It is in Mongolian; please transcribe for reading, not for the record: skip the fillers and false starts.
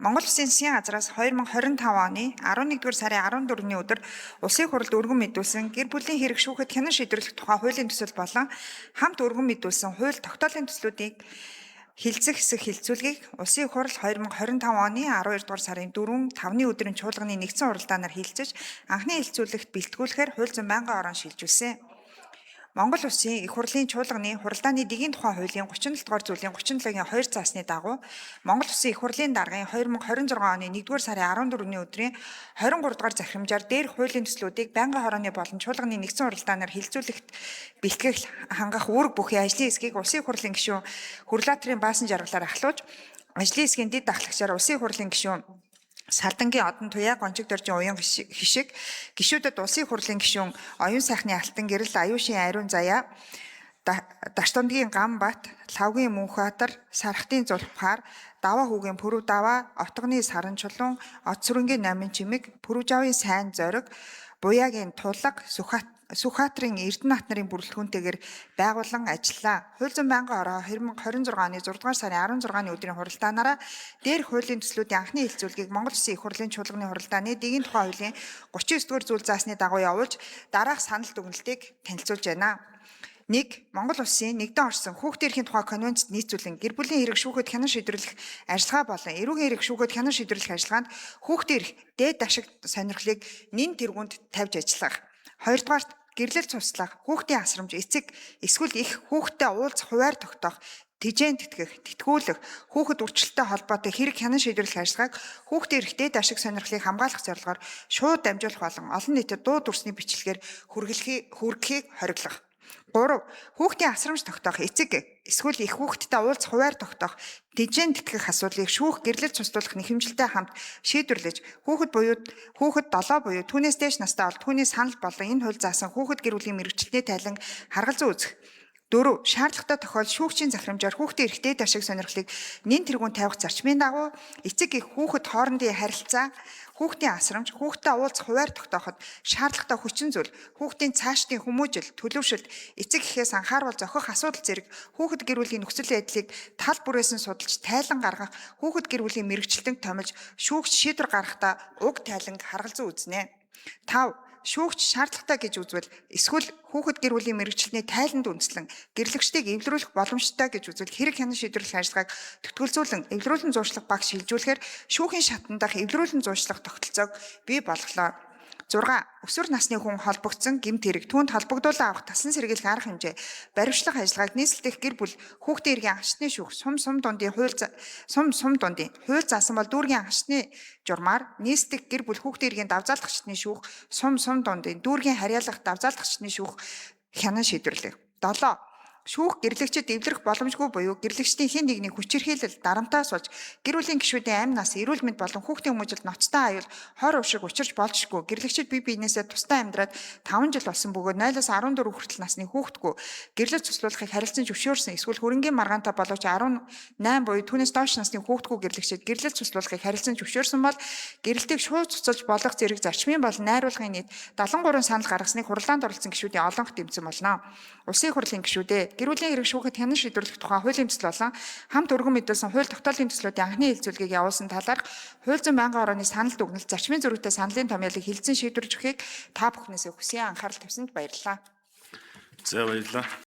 Монгол Улсын засгийн газраас 2025 оны 11-р сарын 14-ний өдөр Улсын их хурлд өргөн мэдүүлсэн гэр бүлийн хэрэг шүүхэд хянан шийдвэрлэх тухай хуулийн төсөл болон хамт өргөн мэдүүлсэн хууль тогтоолын төслүүдийг хэлцэх хэсэг хэлцүүлгийг Улсын их хурл 2025 оны 12 дугаар сарын 4 5-ны өдрийн чуулганы нэгдсэн хуралдаанаар хэлцэж анхны хэлцүүлэгт бэлтгүүлэхээр хууль зүйн байнгын орон шилжүүлсэн. Монгол Улсын Их хурлын чуулганы хуралдааны дэгийн тухай хуулийн 37 дугаар зүйлийн 37-гийн 2 заасны дагуу Монгол Улсын Их хурлын даргын 2026 оны 1-р сарын 14-ний өдрийн 23 дугаар захирамжаар дээрх хуулийн төслүүдийг байнгын хорооны болон чуулганы нэгдсэн хуралдаанаар хэлцүүлэхт бэлтгэх хангах үүрэг бүхий ажлын хэсгийг Улсын Их хурлын гишүүн Хөрлөөтрийн Баасан жаргалаар ахлуулж, ажлын хэсгийн дэд дахлагчаар Улсын Их хурлын гишүүн Салдангийн Одон Туяа, Гончиг доржийн Уян Хишиг, гишүүдэд Улсын их хурлын гишүүн Оюун сайхны Алтан гэрэл, Аюушийн Ариун Заяа, Дарт ундгийн Гам Бат, Лхавгийн Мөнхбаатар, Сархтын Зулбхаар, Даваа хүүгийн Пүрэв Даваа, Отгоны Саран Чулуун, Од сүрэнгийн Номин Чимэг, Пүрэвжавын Сайн Зориг, Буяагийн Тулга, Сүхбаатрын Эрдэнэат нарын бүрэлдэхүүнтэйгээр байгуулан ажиллаа. Хууль зүйн байнгын ороо 2026 оны 6 дугаар сарын 16-ны өдрийн хуралдаанаараа дээрх хуулийн төслүүдийн анхны хэлцүүлгийг Монгол Улсын Их хурлын чуулганы хуралдааны дэгийн тухай хуулийн 39 дугаар зүйл заасны дагуу явуулж дараах санал дүгнэлтийг танилцуулж байна. 1. Монгол Улсын нэгдэн орсон хүүхдийн эрхийн тухай конвенцэд нийцүүлэн гэр бүлийн хэрэг шүүхэд хянан шийдвэрлэх ажиллагаа болон эрүүгийн хэрэг шүүхэд хянан шийдвэрлэх ажиллагаанд хүүхдийн эрх дээд ашиг сонирхлыг нэн тэргуунд тавьж ажиллах. Хоёрдугаарт гэрлэл цуслах, хүүхдийн асрамж, эцэг эсвэл их хүүхдтэй уулзах хуваар тогтоох, тэжээн тэтгэх, тэтгүүлэх, хүүхэд үрчлэлтэй холбоотой хэрэг хянан шийдвэрлэх ажиллагааг хүүхдийн эрх дээд ашиг сонирхлыг хамгаалах зорилгоор шууд дамжуулах болон олон нийтэд дуу дүрсний бичлэгээр хүргэхийг хориглох. 3. Хүүхдийн асрамж тогтоох, эцэг эсвэл их хүүхэдтэй уулзах хуваар тогтоох, тэжээн тэтгэх асуудлыг шүүх гэрлэл цуслуулах нэхэмжилтэй хамт шийдвэрлэж, хүүхэд буюу хүүхэд 7 буюу түүнээс дээш настай бол түүний санал болон энэ хууль заасан хүүхэд гэр бүлийн мэргэжилтний тайлан харгалзан үзэх. 4. Шаардлагатай тохиолдолд шүүгчийн захирамжаар хүүхдийн эрхтэй ашиг сонирхлыг нэн тэргүүн тавих зарчмын дагуу эцэг их хүүхэд хоорондын харилцаа, хүүхдийн асрамж, хүүхдтэй уулзах хуваар тогтооход шаардлагатай хүчин зүйл, хүүхдийн цаашдын хүмүүжил, төлөвшөлт, эцэг эхээс анхаарвал зохих асуудал зэрэг хүүхэд гэр бүлийн нөхцөл байдлыг тал бүрээс нь судалж тайлан гаргах, хүүхэд гэр бүлийн мэргэжилтэнг томилж шүүгч шийдвэр гаргахдаа уг тайланг харгалзан үзнэ. 5. Шүүгч шаардлагатай гэж үзвэл эсвэл хүүхэд гэр бүлийн мэргэжилтний тайланд үндэслэн гэрлэгчдийг эвлэрүүлэх боломжтой гэж үзвэл хэрэг хянан шийдвэрлэх ажиллагааг төтгөлзүүлэн эвлэрүүлэн зуушлах багш шилжүүлэхээр шүүхийн шатан дахь эвлэрүүлэн зуушлах тогтолцоог бий болголоо. 6. Өсвөр насны хүн холбогдсон гэмт хэрэг түүнд холбогдуулан авах тасан сэргийлэх арга хэмжээ, баривчлах ажиллагааг нийслэл дэх гэр бүл, хүүхдийн эргийн агчны шүүх, сум сум дундын хууль сум сум дундын хууль заасан бол дүүргийн агчны журмаар нийслэл дэх гэр бүл, хүүхдийн эргийн давзаалгачны шүүх, сум сум дундын дүүргийн харьяалах давзаалгачны шүүх хянан шийдвэрлэх. 7. Шүүх гэрлэгчид эвлэрэх боломжгүй буюу гэрлэгчдийн хэн нэгний хүчирхийлэл дарамтаас болж гэр бүлийн гишүүдийн амь нас, эрүүл мэнд болон хүүхдийн хүмүүжилд ноцтой аюул, хор уушиг учирч болжгүй гэрлэгчид бие биенээсээ тусдаа амьдраад 5 жил болсон бөгөөд 0-аас 14 хүртэл насны хүүхдгүй гэрлэл цуслуулахыг харилцан зөвшөөрсөн эсвэл хөрөнгийн маргаантай боловч 18 буюу түүнээс доош насны хүүхдгүй гэрлэгчид гэрлэл цуслуулахыг харилцан зөвшөөрсөн бол гэрэлтийг шууд цуцалж болох зэрэг зарчмын болон найруулгын нийт 73 санал гаргасныг хурлаанд оролцсон гишүүдийн олонх дэмжсэн болно. Улсын их хурлын гишүүдээ, гэр бүлийн хэрэг шүүхэд хянан шийдвэрлэх тухай хуулийн төсөл болон хамт өргөн мэдүүлсэн хууль тогтоолын төслүүдийн анхны хэлцүүлгийг явуулсан талаарх хууль зүйн байнгын орооны санал дүгнэлт зарчмын зөрүүтэй саналын томьёолыг хэлэлцэн шийдвэрж өгөхийг та бүхнээсээ хүсье. Анхаарал тавьсанд баярлалаа. За, баярлалаа.